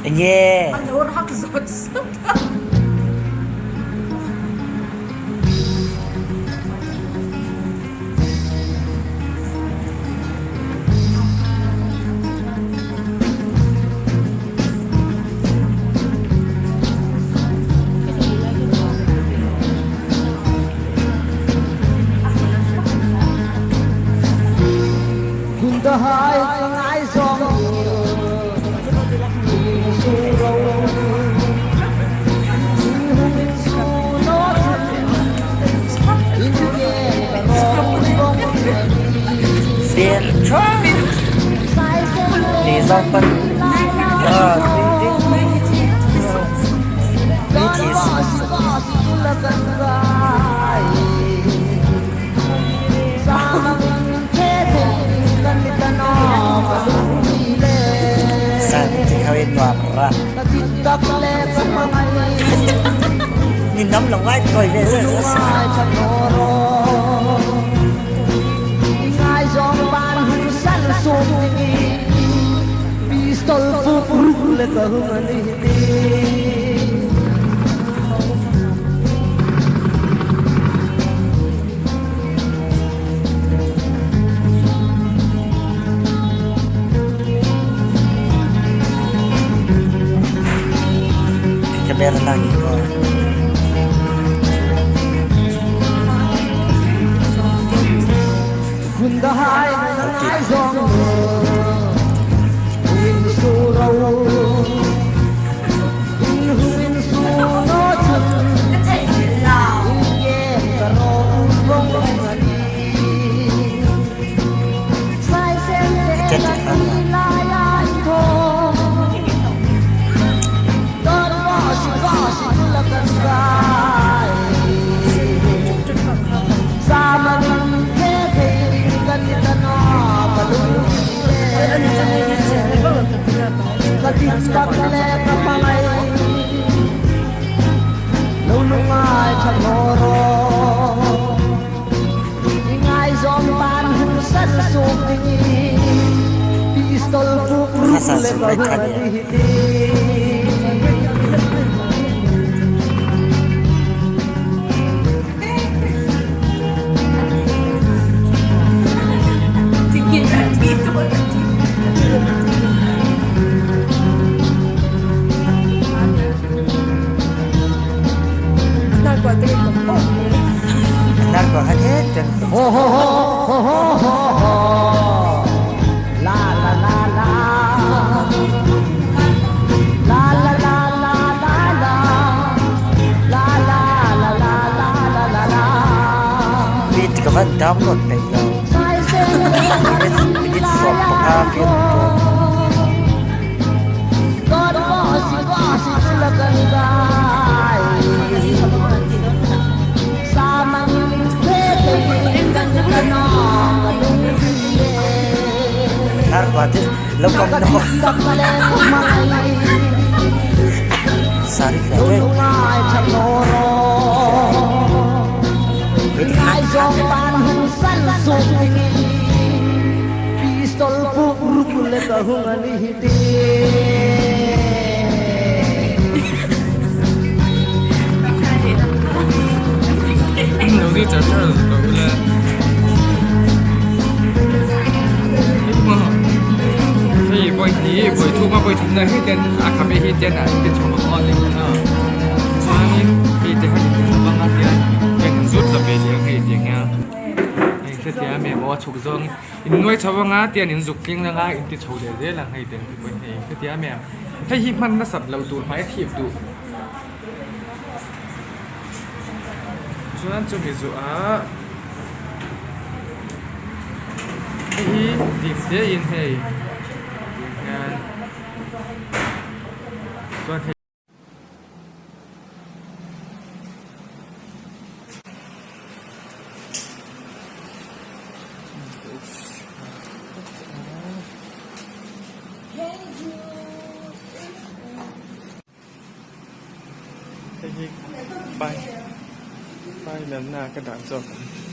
Enge? Tian in zuk tling langa in ti chho leh zel ang hei te ang pawhin hei hetiang em em hei hi hman nasat loh tur hmai a thip duh chuan chumi zuah hei hi dim te in hei tiang hian chuan hei. Hei hi bike. Final na ka dah zawk ang.